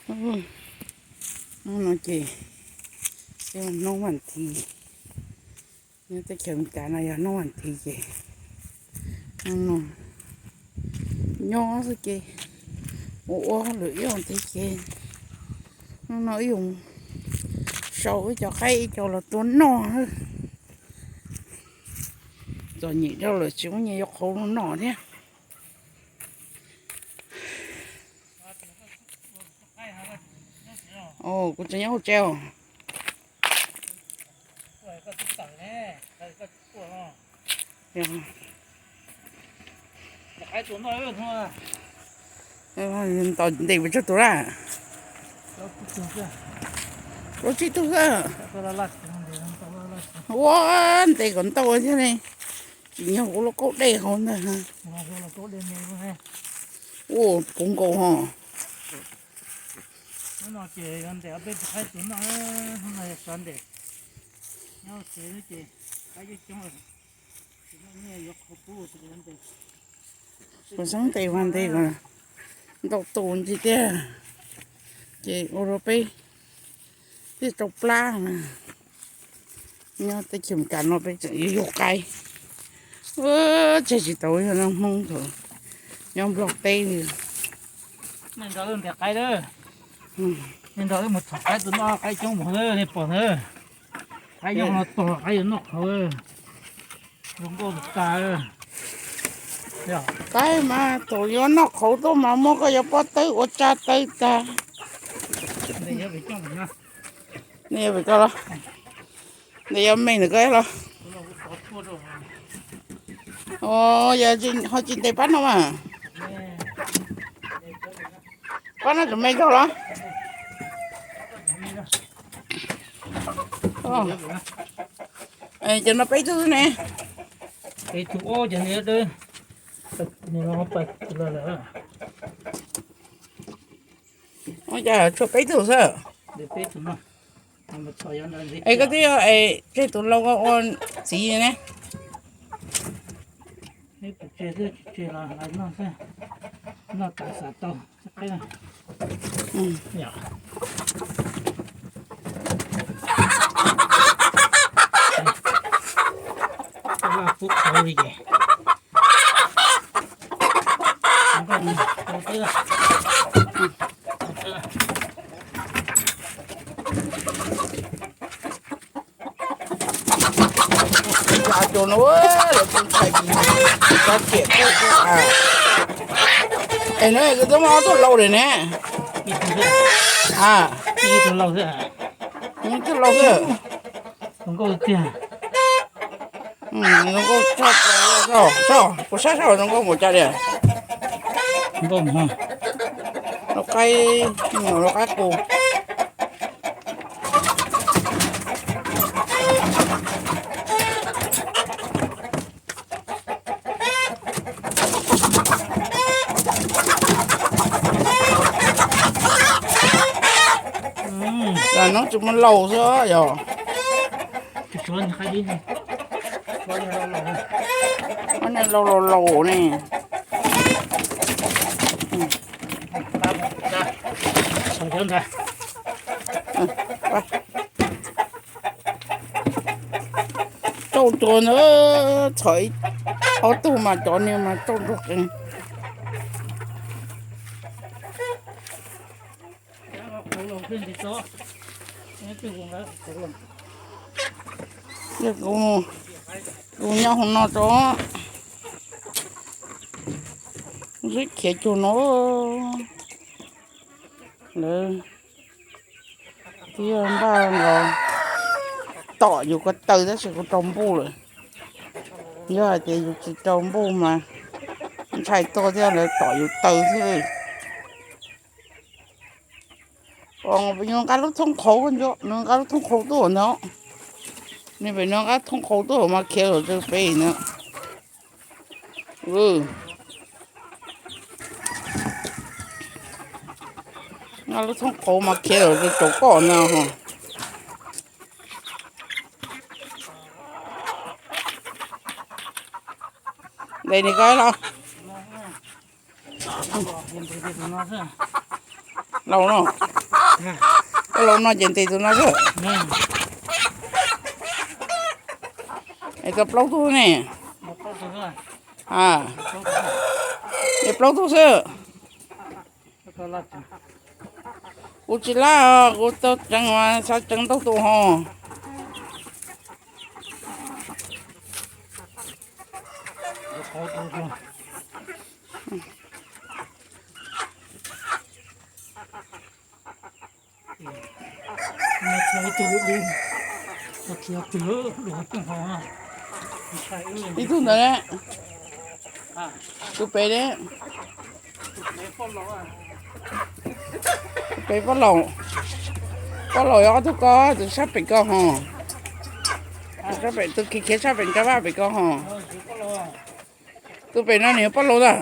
Hnub no ces yog hnub vas thiv, nyob teb chaws Amelikas no yog hnub vas thiv ces nyob xwb ces ua ua hauj lwm ib zaug thiab ces hnub no wb yuav sau wb cov qaib ib co los tua noj. Txom nyem rau lawm tsis muaj nyiaj yuav qhauv los noj thiab. Kuv tseem nyob hauv tsev os. Ntaus ntes pes tsawg tus lawm? Plaub tsib tug xwb. Ua ntes kom ntau thiab ne. Tsim nyog kuv lauj kaub dej hauv ntag. Ua puv nkaus ho. Kuv xeeb ntes vas ntes kom ntau tus ntsis tiag, ces ua rau peb thiaj tsau plab. Nyob teb chaws Amelikas no peb tseem yuav yug qaib, tseg tsis tau yog noj Hmoob thaum nyob Nplog teb li. Nej nrog lawv ntes qaib, nej nrog lawv mus txhom qaib tus noj qaib coob mus, nej pom ntawd, qaib nyob no tog qaib yuav noj qhauv, zoo nkauj tas. Qaib mas thaum yuav noj qhauv tuaj mas muab koj yuav pob tawb ua tsab tawb tag. Nej yuav pem koj los? Ntes yuav me ntawm koj los? Yog ho tsis ntes pab no mas. Pab no tseem me kawg los? Cov no peb tug xwb ne. Ua cas tshuav peb tug xwb? Es koj twb yog es tseg tus laus ko ua txiv ne. Cov no lawv tsis ntshai, tsis tau tiam kuj kuj a. Es no twb muaj ob tug laus lawm ne. A, ib tug laus xwb. Zoo nkauj tshaj plaws, kuv saib saib zoo nkauj npaum cas li. Zoo qaib, zoo qaib qus. Lam no tsis muaj laus xwb yog. Laus laus laus ne. Tsauj nrog na, txhom ob tug mas cov niag mas tsauj nrog qees. Kuv nyob hauv no tso, kuv xub khiav cuag no. Lawv twb yog npaj los tom yus ko taw tab sis kuv raug npuj lawm. Yog hais tias yus tsis raug npuj mas ntshai tuag thiab, lawv tom yus taw xwb. Nws nqa lub thoob qhauv, nws nqa lub thoob qhauv tuaj ntag. Nws pem no nqa thoob qhauv tuaj mas khiav los rau pem na. Nqa lub thoob qhauv mas khiav los rau cov koj na. Ntes nws ko los. Laus no. Pob laus no ces ntes tus no xwb. Es tau plaub tug ne. A, es plaub tug xwb. Kuv tsis lab, kuv tau tseev, xav tseev ntau tus ho. Ib tug ntawd, tus pem ne, pem pob laus, pob laus yog ob tug ko, tus sab pem ko ho, tus khiav khiav sab pem rab vaj pem ko ho. Tus pem no nws yog pob laus ntag.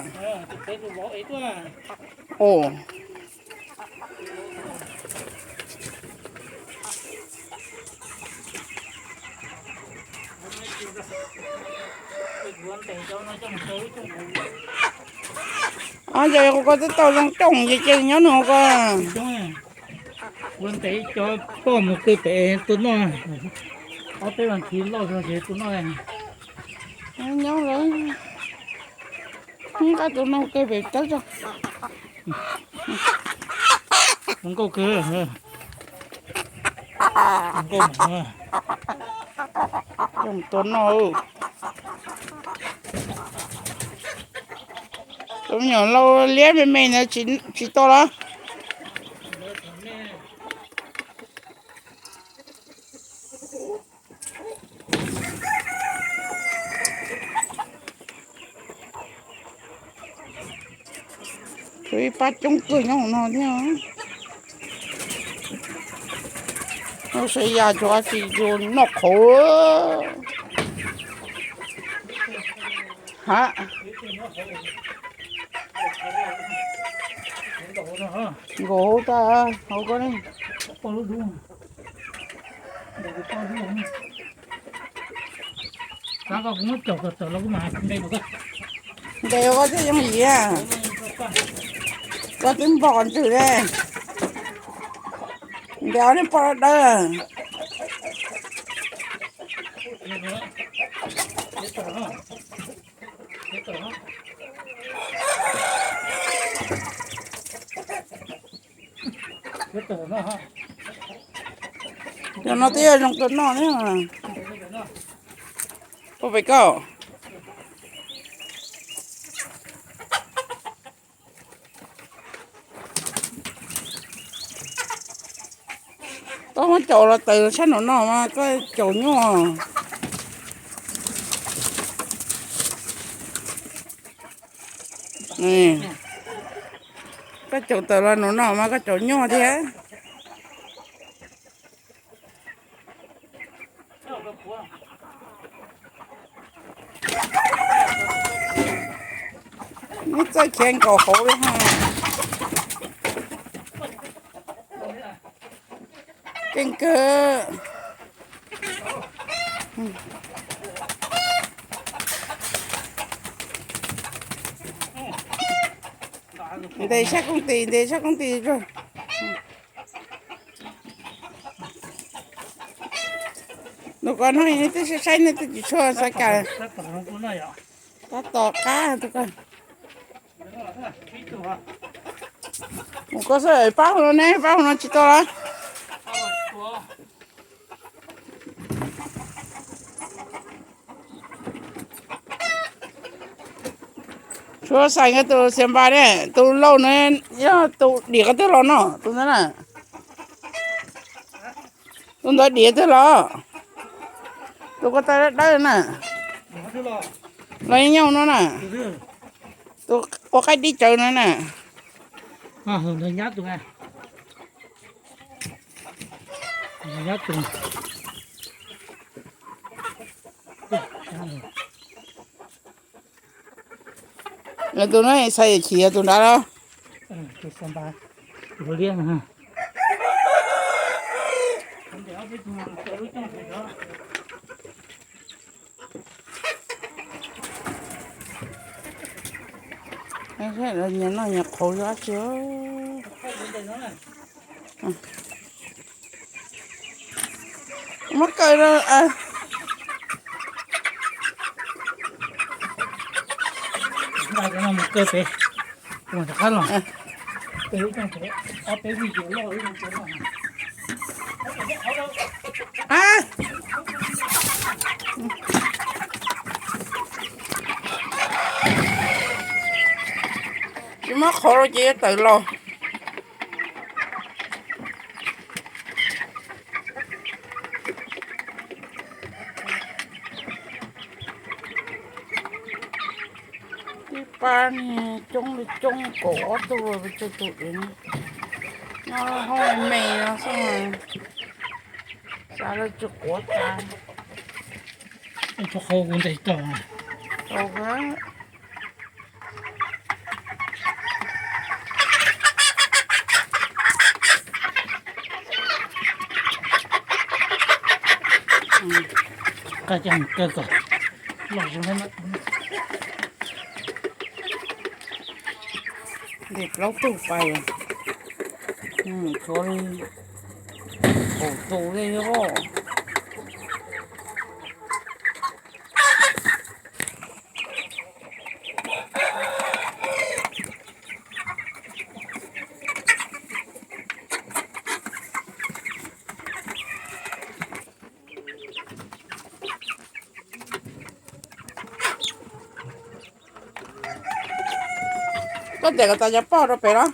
Ces kuv ko twb tau zoo cooj ces ces nyob nws ko. Kuv ntes cov poj mus qw pem tus noj, ob peb vas thiv loj ces tus noj. Nyob lawm, nqa tus no qw pem teb tso. Nkauj kawg, nkauj, tus noj. Tus me nyuam laus liab me me ntawd tsis tau los? Tus ib pab coob kawg nyob hauv no thiab. Lub sav yas tsuas tsis yus noj qhauv. Ha, nkaum hauv tas hauv ko ne. Ntes ko twb yooj yim, ko twb npog ntswg li. Ntes ob niag poj dawb. Cov no twb yog zoo tus noj thiab. Puas pem koj? Koj muab caum los tawm sab nraum no mas koj caum nyuaj. Koj caum tawm los nraum no mas koj caum nyuaj thiab. Neb txawj khiav nkaum hauv li ha. Keej kawg. Ntes sab kooj tis, ntes sab kooj tis. Tus ko no nej twb saib saib nej twb tsis tshua xav kam. Tab tom qab tus ko. Mus koj xwb, pab hauv no ne, pab hauv no tsis tau los? Tshuav xais nkawd tus xiav npas ne, tus lauj na, yog tus dim qhov twg los no, tus ntawd na. Tus ntawd dim twg los? Tus ko taw dawb dawb na. Los nyob no na. Tus ua qaib dib tsawv no na. Lawv tus no xav chim tus nrad los? Nyias noj nyias qhauv dab tsi. Muab kaw rau. Tsis muab qhov rau ces yuav tawm los. Tib pab coob li coob kaum ob tug, tsawg tus dev nyob hauv me no xwb, xav lawv tsis quav tas. Qhov kuv ntes tau. Qab cag kawg kom loj zoo. Ntes plaub tug pais, tshuav li kaum tus li os. Koj ntes kom tas cov poj rau pem los?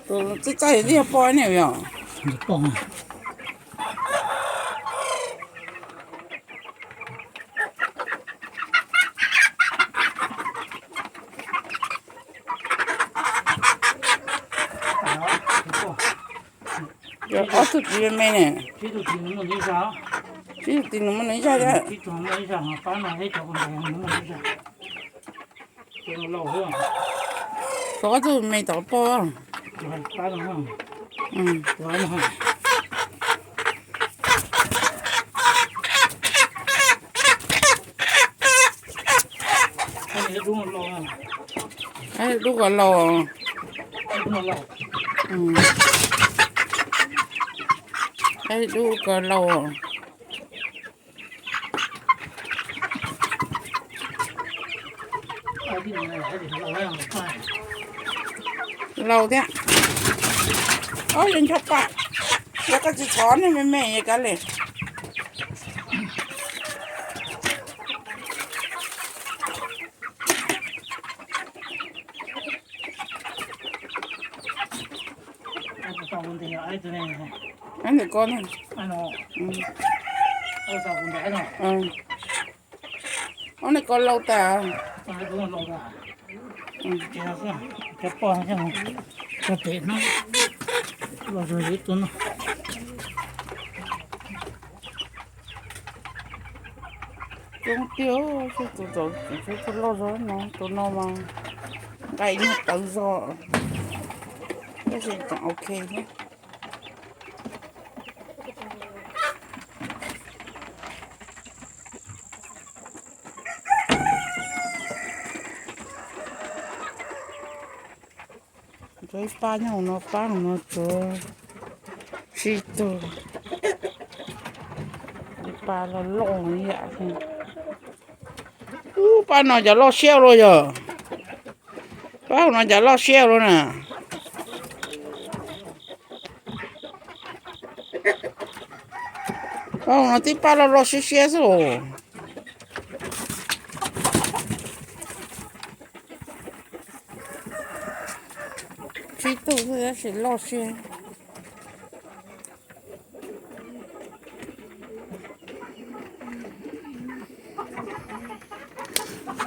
Tus txaij txaij twb yog poj ne yog. Ob tug tsis me ne. Tsib tug tsis nws muaj nws ib zaj thiab. Tshuav ob tug me tom poj. Dub kos laus. Dub kos laus. Laus thiab. Ob, yog ncho pa, yog koj tsis txhob ne me me kav liam. Ob niag ko, ob niag ko laus tas. Cov poj cov pem no los zoo ib tug no. Coob tiag, tus txawm tsis tshua loj zog no, tus no mas nqaij nyuag tawv zog, tab sis tseem ok thiab. Tsuav ib pab nyob hauv no, pab hauv no tsuav tsib tug. Ib pab loj loj ib yam. Ub, pab no cas loj siab luaj yog. Pab hauv no cas loj siab luaj na. Pab hauv no tib pab loj loj siab siab xwb os. Tsib tug xwb tab sis loj siab.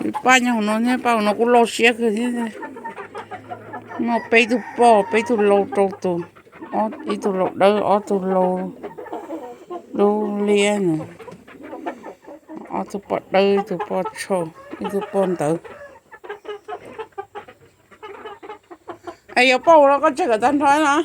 Ib pab nyob hauv no thiab, pab hauv no kuj loj siab kawg thiab. Muaj peb tug poj, peb tug lau rau tus, ib tug lau dawb, ob tug lau dub liab na, ob tug poj dawb, ib tug poj tshauj, ib tug poj ntawd. Es yuav pauj los koj tseg kom tag nrho na.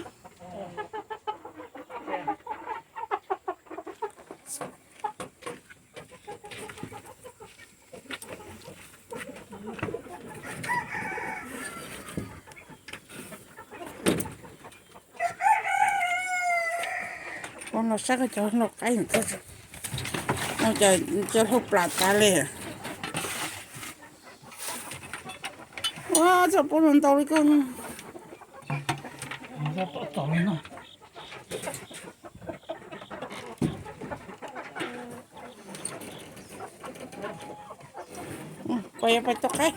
Los saib koj cov hlua qaib, cov hlua plam tas li. Ua txoj pub no ntau li koj. Koj yuav pais tua qaib.